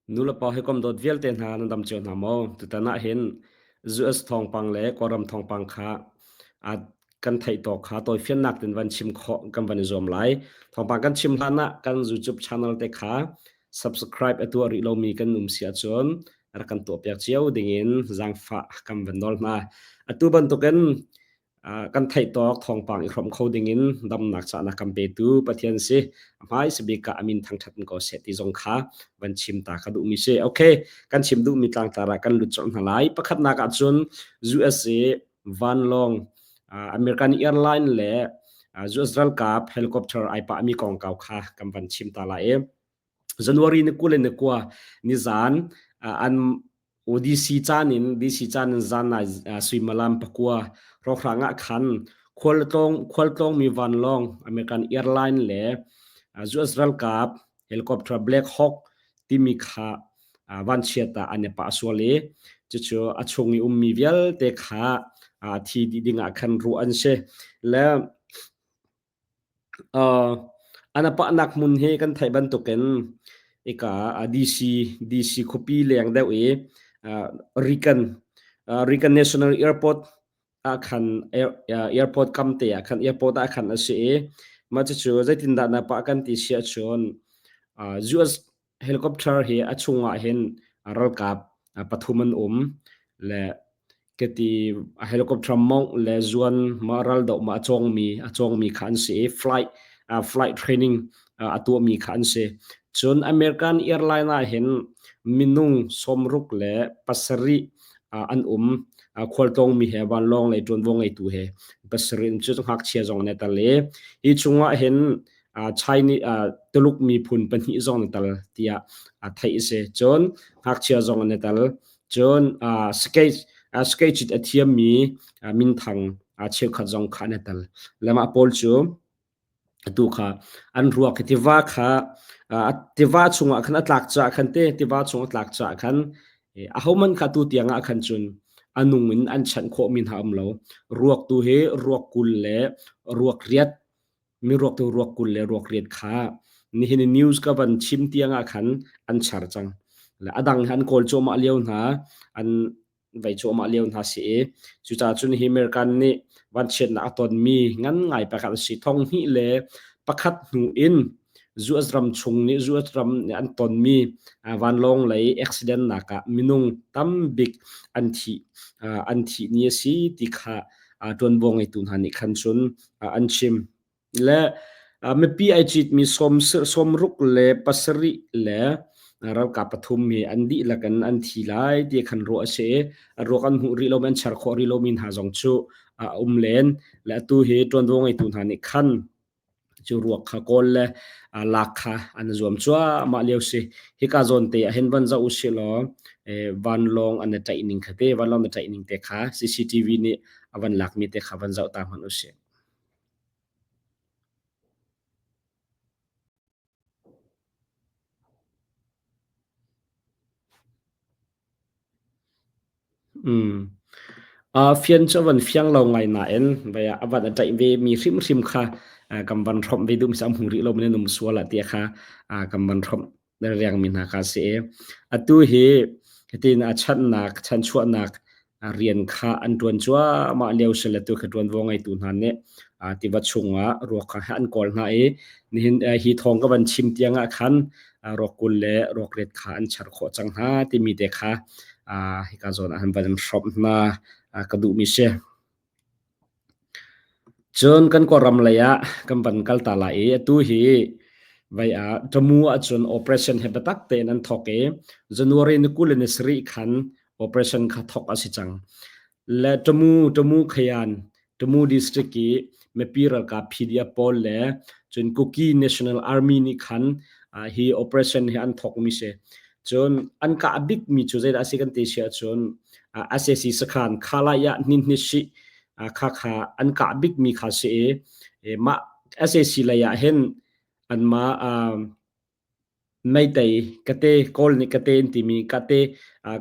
Nulepa hawikom dawt vialte hna nan dam cio hna maw? Tutan ah hin US thawngpang le Kawlram thawngpang kha kan theih tawk kha tawifiannak tin van chim khawh kan van i zuam lai. Thawngpang kan chim hlan ah kan YouTube channel te kha subscribe a tuah rih lomi kan um si ahcun rak kan tuahpiak cio dingin zaangfah kan van nawl hna. Atu bantukin kan theih tawk thawngpang i hrawmh kho dingin damnak cahnak kan petu Pathian si. A hmai bik ah a min thangṭhat in ko seh ti zong kha van chim ta ka duhmi si. Okay, kan chim duhmi tlangtar ah kan lut colh hna lai. Pakhatnak ah cun USA vanlawng American airline le US ralkap helicopter ai pahmi kongkau kha kan van chim ta lai i January ni 29 nizan an ODC caan in DC caan in zan nai suimilam pakua hrawkhrang ah khan khualtlawng khualtlawngmi vanlawng American Airline le US ralkap helicopter Black Hawk timi kha vanchiat ah an i pah sual i cucu a chung i ummi vialte kha thi dih ding ah khan ruah an si. Le An a pahnak hmun hi kan theih bantukin hika DC DC khuapi leng deuh i Reagan Reagan National Airport ah khan airport kam te ah khan airport ah khan a si i mah cucu zeitindah na pah kan ti si ahcun US helicopter hi a chungah hin ralkap pathum an um le kati helicopter mongh le zuan ma raldoh ma a cawngmi a cawngmi kha an si i flight flight training a tuahmi kha an si. Cun American airline ah hin minung 67 an um khualtlawngmi he vanlawng lei ṭuanvo ngeitu he pasarih cu ngakchia zong an i tel i hi chungah hin Chinese Tuluk miphun pahnih zong an i tel tiah theih a si. Cun ngakchia zong an i tel. Cun skate skate a thiammi minthang cheukhat zong kha an i tel. Le mah pawl cu atu kha an ruak hi tiva kha tiva chungah khan a tlak caah khan te tiva chung a tlak caah khan ahohmanh kha tu tiang ah khan cun a nung in an chanh khawhmi hna um lo. Ruak tu hi ruak 20 le ruak riat miruak tu ruak 20 le ruak riat kha nihin i news ka van chim tiang ah khan an char cang. Le a dang an kawl cuahmah lio hna, an vei cuahmah lio hna si i cucaah cun hi American nih vanchiatnak a tonmi ngan ngai pakhat a si. Thong hnih le pakhat hnu in US ram chung nih US ram nih an tonmi vanlawng lei accident nak ah minung tam bik an thih an thih ni a si ti kha ṭuanvo ngeitu hna nih khan cun an chim. Le mipi ai citmi 67 le ralkap pathum hi an dihlak in an thi lai ti khan ruah a si i ruak an hmuh rih lomi an char khawh rih lomi hna zong cu a um len. Le atu hi ṭuanvo ngeitu hna nih khan cu ruak kha kawl le lak kha an zuam cuahmah lio si. Hika zawn te ah hin van zoh usih law vanlawng an i ṭaih ning kha te vanlawng an i ṭaih ning te kha CCTV nih a van lakmi te kha van zoh ta hmanh usih. Fian cu a van fiang lo ngai nain vei ah a van a ṭaih ve mi hrimhrim kha kan van hrawmh ve duh mi a hmu rih lo mi nan um sual ah tiah kha kan van hrawmh riangmi hna kha a si i atu hi hitin a chanhnak chanchuahnak rian kha an ṭuan cuahmah lio si le tu kha ṭuanvo ngeitu hna nih tiva chungah ruak kha an kawl hna i nihin hi thawng ka van chim tiang ah khan ruak 20 le ruak riat kha an char khawh cang hna timi te kha hika zawn ah han van in hrawmh hna ka duhmi si. Cun kan Kawlram lei ah kan van kal ta lai i atu hi vai ah Tamu ahcun operation he biatak tein an thawk i January ni 27 khan operation kha thawk a si cang. Le Tamu Tamu Khayan Tamu district i mipi ralkap PDF pawl le cun Kuki National Army nih khan hi operation hi an thawkmi si. Cun an kah bikmi cu zeidah a si kan ti si ahcun SAC sakhan Khalai ah hninhni kha kha an kah bikmi kha si i mah SAC lei ah hin anmah Meitei kate Kawl nih kate an timi kate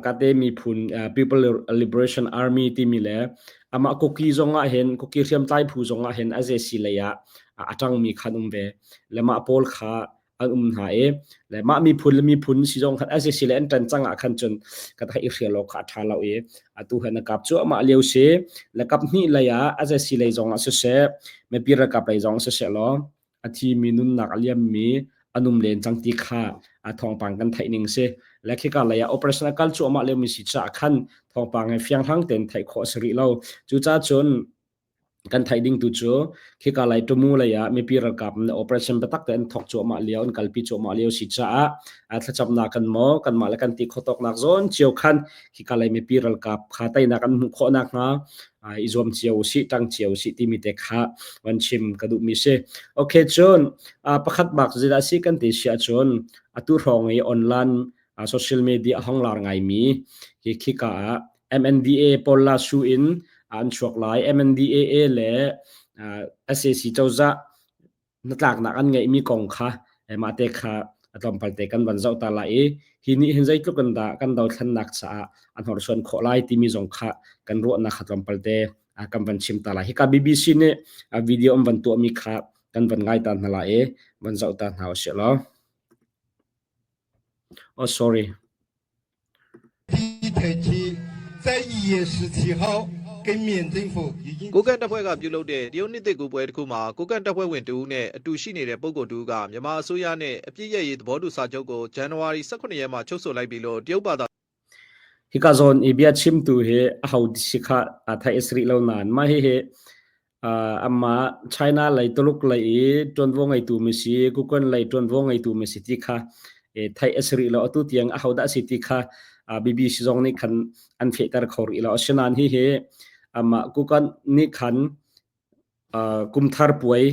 kate miphun People Liberation Army timi le amah Kuki zong ah hin Kuki hriamtlai phu zong ah hin SAC lei ah a ṭangmi kha an um ve le mah pawl kha an um hna i le mah miphun le miphun si zong khan SAC le an ṭan cang ah khan cun ka theih i hrial awk kha a ṭha lo i atu han a kap cuahmah lio si le kap hnih lei ah SAC lei zong ah siseh mipi ralkap lei zong siseh law a thimi nunnak a liammi an um len cang ti kha a thawngpang kan theih ning si le khika lei ah operation a kal cuahmah lio mi si caah khan thawngpang he fiang hlang tein theih khawh a si rih lo cucaah cun Kan theih ding tu cu khika lai Tamu lei ah mipi ralkap nih operation biatak tein an thawk cuahmah lio, an kalpi cuahmah lio si caah thlacamnak kan maw kanmah le kan ti khawhtawknak zawn cio khan khika lei mipi ralkap kha teinak an hmuh khawh nakhnga i zuam cio usih, ṭang cio usih timi te kha van chim ka duhmi si. Okay, cun pakhat bak zeidah si kan ti si ahcun atu hrawng i online social media a hong lar ngaimi hi khika ah MNDA pawl la su in an chuak lai. MNDAA le SAC cozah hnatlaknak an ngeihmi kong kha mah te kha a tlawmpal te kan van zoh ta lai i hi nih hin zeitluk in dah kan dothlennak caah a hnorsuan khawh lai timi zong kha kan ruahnak kha tlawmpal te kan van chim ta lai. Hika BBC nih video an van tuahmi kha kan van ngai ta hna lai i van zoh ta hna usih law. Oh sorry. ကိုးကန့်တပ်ဖွဲ့ကပြုလုပ်တဲ့တရုတ်နှစ်သစ်ကူးပွဲတစ်ခုမှာကိုးကန့်တပ်ဖွဲ့ဝင်တဦးနဲ့အတူရှိနေတဲ့ပုဂ္ဂိုလ်တဦးကမြန်မာအစိုးရနဲ့အပစ်ရပ်ရေးသဘောတူစာချုပ်ကိုဇန်နဝါရီ18ရက်မှာချုပ်ဆိုလိုက်ပြီလို့တရုတ်ဘာသာ Hika zawn i bia chimtu hi aho si kha aa theih a si rih lo nain mah hihi amah China lei Tuluk lei i ṭuanvo ngeitu mi si Kukan lei ṭuanvo ngeitu mi si ti kha theih a si rih lo. Atu tiang ahodah a si ti kha BBC zong nih khan an fehter kho rih lo. Asinain hihi amah Kukan nih khan kumthar puai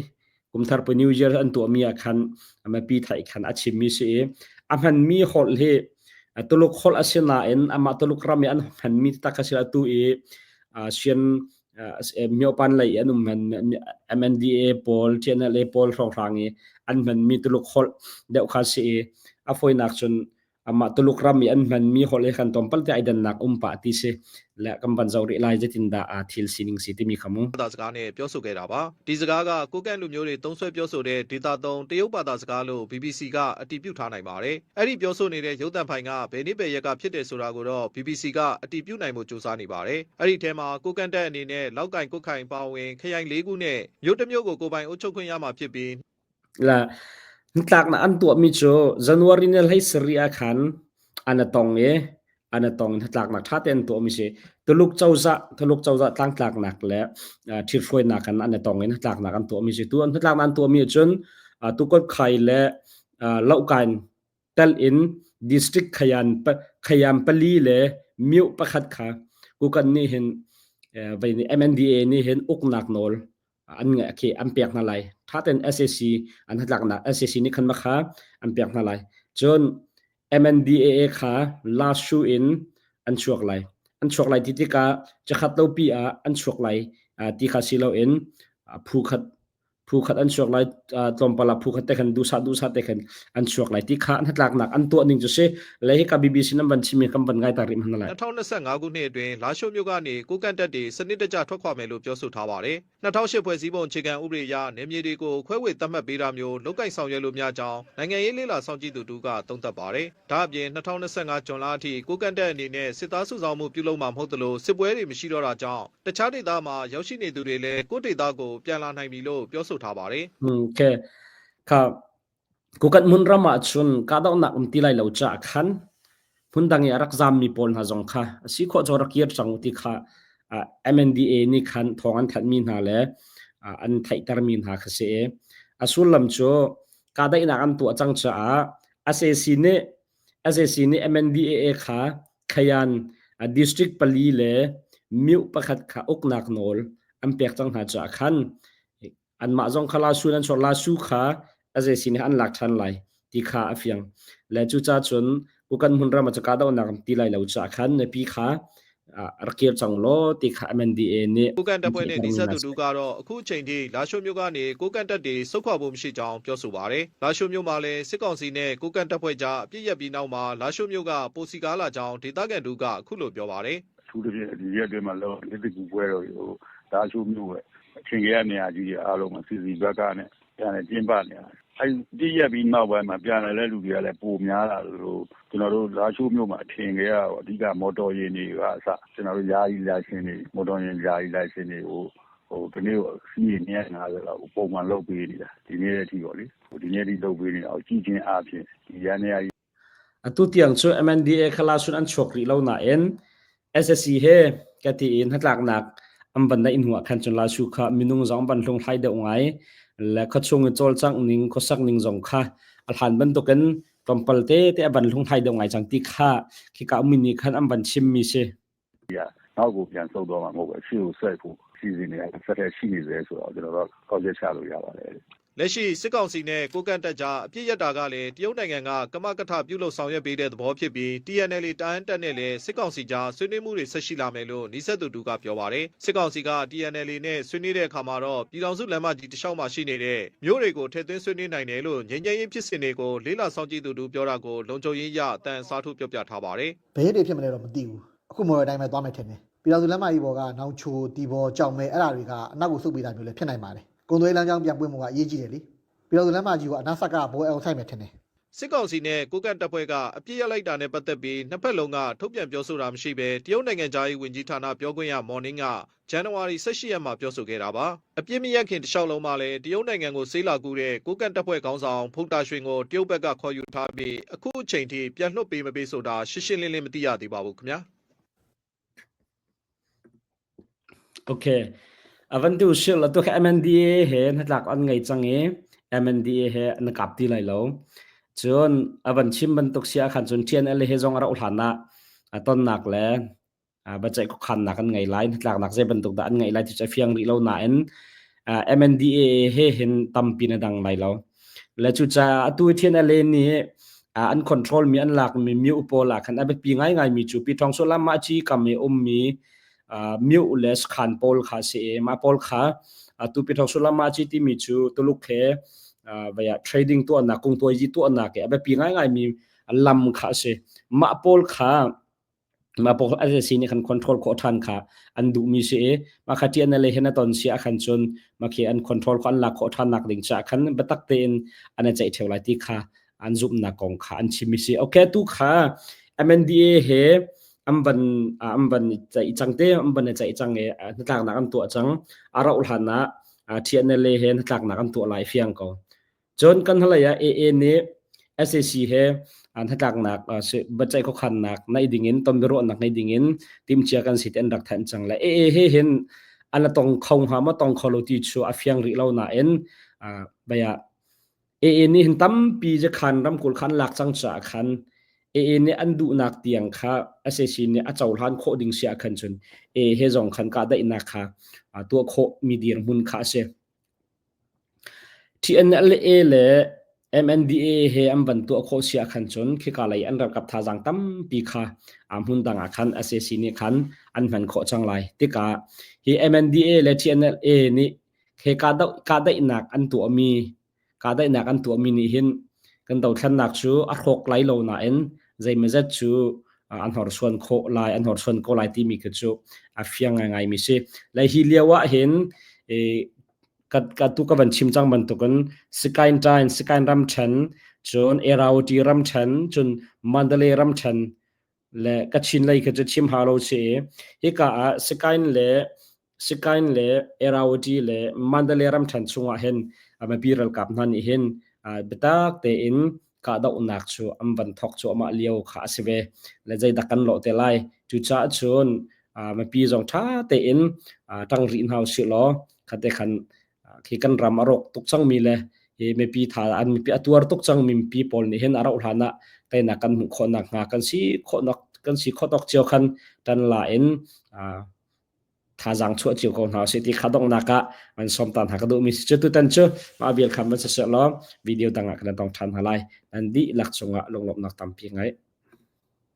kumthar puai New Year an tuahmi ah khan mipi theih khan a chimmi si i a hmanmi holh hi Tuluk holh a si nain amah Tuluk ram i an hmanmi tak a si atu i Sian myopan lei an um MNDA pawl TNLA pawl hrawnghrang i an hmanmi Tuluk holh deuh kha si i a fawinak cun amah Tuluk ram i an hmanmi holh he kan tlawmpal te ai dannak um pah ti si le kan van zoh rih lai zeitin dah aa thil sining si timi kha mu ဘာသာစကားနဲ့ပြောဆိုခဲ့တာပါဒီစကားကကိုကန့်လူမျိုးတွေသုံးဆွဲပြောဆိုတဲ့ဒေတာသုံးတရုတ်ဘာသာစကားလို့ BBC ကအတည်ပြုထားနိုင်ပါတယ်အဲ့ဒီပြောဆိုနေတဲ့ရုပ်သံဖိုင်ကဘယ်နေ့ဘယ်ရက်ကဖြစ်တယ်ဆိုတာကိုတော့ BBC ကအတည်ပြုနိုင်ဖို့ကြိုးစားနေပါတယ်အဲ့ဒီထဲမှာကိုကန့်တပ်အနေနဲ့လောက်ကိုင်ကုတ်ခိုင်ပါဝင်ခရိုင်၄ခုနဲ့မြို့တစ်မြို့ကိုကိုပိုင်အုပ်ချုပ်ခွင့်ရမှာဖြစ်ပြီး La hnatlaknak an tuahmi cu January ni 17 ah khan an i tong i an i tong hnatlaknak ṭha tein an tuahmi si. Tuluk cozah Tuluk cozah tlangtlaknak le ṭhithruainak in an i tong i hnatlaknak an tuahmi si. Tu an hnatlaknak an tuahmi ahcun Tukotkhai le Lohkain tel in district khayan khayam pali le myo pakhat kha kukan nih hin vei nih MNDA nih hin uknak nawl an ngeih khi an pek hna lai. Tha ten SAC an hnatlaknak SAC nih khan kha an pek hna lai. Cun MNDAA kha Lashu in an chuak lai. An chuak lai ti tikah cakhat lo pi ah an chuak lai ti kha si loin phu khat phu khat an chuak lai tlawmpal ah phu khat te khan duhsah duhsah te khan an chuak lai ti kha an hnatlaknak an tuah ning cu si le hika BBC nan van chimi kan van ngai ta rih hmanh lai 2025ခုနှစ်အတွင်းလာရှိုးမြို့ကနေကိုကန့်တပ်တွေစနစ်တကျထွက်ခွာမယ်လို့ပြောဆိုထားပါတယ်။2008ဖွဲ့စည်းပုံအခြေခံဥပဒေအရနယ်မြေတွေကိုခွဲဝေသတ်မှတ်ပေးတာမျိုးလုပ်ကိုင်ဆောင်ရွက်လို့မရကြောင်းနိုင်ငံရေးလေ့လာစောင့်ကြည့်သူတို့ကသုံးသပ်ပါတယ်။ဒါအပြင်2025ဇွန်လအထိကိုကန့်တပ်အနေနဲ့စစ်သားစုဆောင်မှုပြုလုပ်မှာမဟုတ်သလိုစစ်ပွဲတွေမရှိတော့တာကြောင့်တခြားဒေသမှာရောက်ရှိနေသူတွေလည်းကိုယ့်ဒေသကိုပြန်လာနိုင်ပြီလို့ပြောဆိုထားပါတယ်။อืมโอเคครับ Kukat hmunram ahcun kahdohnak um ti lai lo caah khan hmundang i a rak zaammi pawl hna zong kha a si khawh cu rak kir cang u ti kha MNDA nih khan thawng an thanhmi hna le an theihtermi hna kha si i a sullam cu kahdaihnak an tuah cang caah SAC nih SAC nih MNDAA kha Khayan district pali le myo pakhat kha uknak nawl an pek cang hna caah khan anmah zong kha Lasu nan chuak Lasu kha a zei sin an lak ṭhan lai ti kha a fiang le cucaah cun kukan hmunram ah cu kahdohnak ti lai lo caah khan mipi kha rak kir cang law ti kha MNDA nih ကိုကန်တပ်ဖွဲ့နဲ့နှိစက်သူတို့ကတော့အခုချိန်ထိလာရှိုးမြို့ကနေကိုကန်တပ်တွေဆုတ်ခွာဖို့မရှိကြောင်းပြောဆိုပါတယ်။လာရှိုးမြို့မှာလည်းစစ်ကောင်စီနဲ့ကိုကန်တပ်ဖွဲ့ကြားအပြစ်ရက်ပြီးနောက်မှာလာရှိုးမြို့ကပိုစီကားလာကြောင်းဒေသခံတို့ကအခုလိုပြောပါတယ်။အထူးသဖြင့်ဒီရက်အတွင်းမှာလို့လက်တကူပွဲတော်ဟိုလာရှိုးမြို့ပဲ အထင်ကရနေရာကြီးတွေအားလုံးမှာ စီစီကားကားနဲ့ ပြန်လည်ကျင်းပနေရတယ်။ အဲ့ပြည့်ရက်ပြီးနောက်ပိုင်းမှာပြန်လာတဲ့လူတွေကလည်းပိုများလာလို့ကျွန်တော်တို့လာရှိုးမြို့မှာအထင်ကြီးကအဓိကမော်တော်ယာဉ်တွေကအစကျွန်တော်တို့ယာယီလိုင်စင်တွေမော်တော်ယာဉ်ယာယီလိုင်စင်တွေကိုဟိုဒီနေ့စီးရင်250လောက်ပုံမှန်လုပ်ပေးနေတာဒီနေ့အထိပေါ့လေဒီနေ့ထိလုပ်ပေးနေတာကိုကြည့်ချင်းအားဖြင့်ဒီရန်နေရာ Atu tiang cu MNDA kha sun an chuak rih lo nain SSC he ka ti in hnatlaknak an van neih hnu ah khan cun Lasu kha minung zong van hlunghlai deuh ngai le khuachung i cawlcangh ning khuasak ning zong kha a hlan bantukin tlawmpal te te a van hlunghlai deuh ngai cang ti kha khika ummi nih khan an van chimmi si. နောက်ကိုပြန်ဆုတ်သွားမှာမဟုတ်ပဲအရှိကိုဆက်ဖို့စီစဉ်နေဆက်ထက်ရှိနေသေးဆိုတော့ကျွန်တော်တို့ကောက်ချက်ချလို့ရပါတယ် လက်ရှိစစ်ကောင်စီနဲ့ကိုကန့်တပ်ကြားအပြစ်ရတာကလည်းတရုတ်နိုင်ငံကကမကထပြုလုပ်ဆောင်ရွက်ပေးတဲ့သဘောဖြစ်ပြီး TNL တိုင်းတပ်နဲ့လည်းစစ်ကောင်စီကြားဆွေးနွေးမှုတွေဆက်ရှိလာမယ်လို့နှိဆက်သူတူကပြောပါတယ်စစ်ကောင်စီက TNL နဲ့ဆွေးနွေးတဲ့အခါမှာတော့ပြည်ထောင်စုလမ်းမကြီးတစ်လျှောက်မှာရှိနေတဲ့မြို့တွေကိုထည့်သွင်းဆွေးနွေးနိုင်တယ်လို့ငြိမ်းချမ်းရေးဖြစ်စဉ်တွေကိုလေးလာစောင့်ကြည့်သူတူပြောတာကိုလုံခြုံရေးရအတန်စားထုတ်ပြောပြထားပါတယ် ဘယ်ရက်တွေဖြစ်မလဲတော့မသိဘူးအခုမော်ရအတိုင်းပဲသွားမယ်ထင်တယ်ပြည်တော်စုလမ်းမကြီးပေါ်ကနောင်ချိုတီပေါ်ကြောင်မဲအဲ့ဒါတွေကအနောက်ကိုဆုတ်ပေးတာမျိုးလည်းဖြစ်နိုင်ပါတယ်ကုံသွေးလမ်းကြောင်းပြန်ပွင့်မှုကအရေးကြီးတယ်လीပြည်တော်စုလမ်းမကြီးကအနာဆက်ကဘောအောင်ဆိုင်မယ်ထင်တယ် စစ်ကောင်စီနဲ့ကိုကန့်တပ်ဖွဲ့ကအပြစ်ရလိုက်တာနဲ့ပတ်သက်ပြီးနှစ်ဖက်လုံးကထုတ်ပြန်ပြောဆိုတာမရှိဘဲတရုတ်နိုင်ငံသားရေးဝန်ကြီးဌာနပြောခွင့်ရမော်နင်းကဇန်နဝါရီ18ရက်မှာပြောဆိုခဲ့တာပါအပြစ်မရက်ခင်တစ်လျှောက်လုံးမှာလည်းတရုတ်နိုင်ငံကိုဆေးလာကူတဲ့ကိုကန့်တပ်ဖွဲ့ခေါင်းဆောင်ဖုန်တာရွှင်ကိုတရုတ်ဘက်ကခေါ်ယူထားပြီးအခုအချိန်ထိပြန်လွှတ်ပေးမပေးဆိုတာရှင်းရှင်းလင်းလင်းမသိရသေးပါဘူးခင်ဗျာ Okay. Avan tu sil atu kha MNDA he hnatlak an ngei cang i MNDA he an kap ti lai lo. Cun avan chim bantuk sia khan cun TNL he zong a rauh hlan ah a tonnak le biaceih khuakhannak an ngei lai hnatlaknak zei bantuk dah an ngeih lai ti cu a fiang rih lo nain MNDA he hin tampi na dang lai lo. Le cucaah atu TNLA nih an control mi an lak mi myu pawl ah khan a biapi ngaingai mi cu Pi Thawng Sualam mah ci kam i ummi myu le sakhan pawl kha si i mah pawl kha atu Pi Thawng Sualam mah ci timi cu Tuluk he vaya trading tuahnak kungtuazi tuahnak i a biapi ngaingai mi lam kha a si. Mah pawl kha mah pawl SAC nih khan control khawh ṭhan kha an duhmi si i mah kha TNLA he na ton si ahkhan cun mah khi an control khawh an lak khawh ṭhan nak ding caah khan biatak tein an i ceih ṭheo lai ti kha an zumhnak kong kha an chim si. Okay, tu kha MNDA he an van an van ceih cang te an van i ceih cang i hnatlaknak an tuah cang. A rauh hlan ah TNLA he hnatlaknak an tuah lai fiang ko. Cun kan hnulei ah AA nih sac he hnatlaknak biaceih khuakhannak naih dingin tonbiaruahnak ngei dingin timhcia kan si ti an rak thanh cang le AA he hin an tong kho hnga maw tong kho lo ti cu a fiang rih lo nain baya AA nih hin tampi zakhan ramkulh khan lak cang caah khan AA nih an duhnak tiang kha sac nih a cohlan khawh ding si ah khan cun AA he zong khan kahdaihnak kha tuah khawh mi dirhmun kha a si. TNLA le MNDAA he an van tuah khawh si ahkhan cun khika lei an ralkap thazaang tampi kha hmun dang ah khan sac nih khan an hman khawh cang lai. Tikah hi MNDAA le TNLA nih he kahdaihnak an tuahmi kahdaihnak an tuahmi nih hin kan dothlennak cu a hrawk lai lo nain zeimawzat cu an horsuan khawh lai an horsuan ko lai timi khi cu a fiang ngaingai mi si. Le hi lio ah hin ka ka tu ka van chim cang bantukin Sakain Tain Sakain ramṭhen cun Erawati ramṭhen cun Mandalay ramṭhen le Kachin lei khi cu chim hau lo si i hika ah Sakain le Sakain le Erawati le Mandalay ramṭhen chungah hin mipi ralkap hna nih hin biatak tein kahdohnak cu an van thawk cuahmah lio kha a si ve. Le zeidah kan lawh te lai? Cucaah cun mipi zong ṭha tein ṭang rih hna usih law khate khan khi kan ram a rawk tuk cangmi le hi mipi tha an mipi a tuar tuk cangmi mipi pawl nih hin a rauh hlan ah teinak kan hmuh khawhnak hnga kan si khawhnak kan si khawh tawk cio khan tan la in thazaang chuah cio ko hna usih ti kha donghnak ah an sawm ta hna ka duhmi si cu tutan cu mah vial kha van si law video dang ah kan tong ṭhan hna lai nan dihlak cungah lunglawmhnak tampi ngai.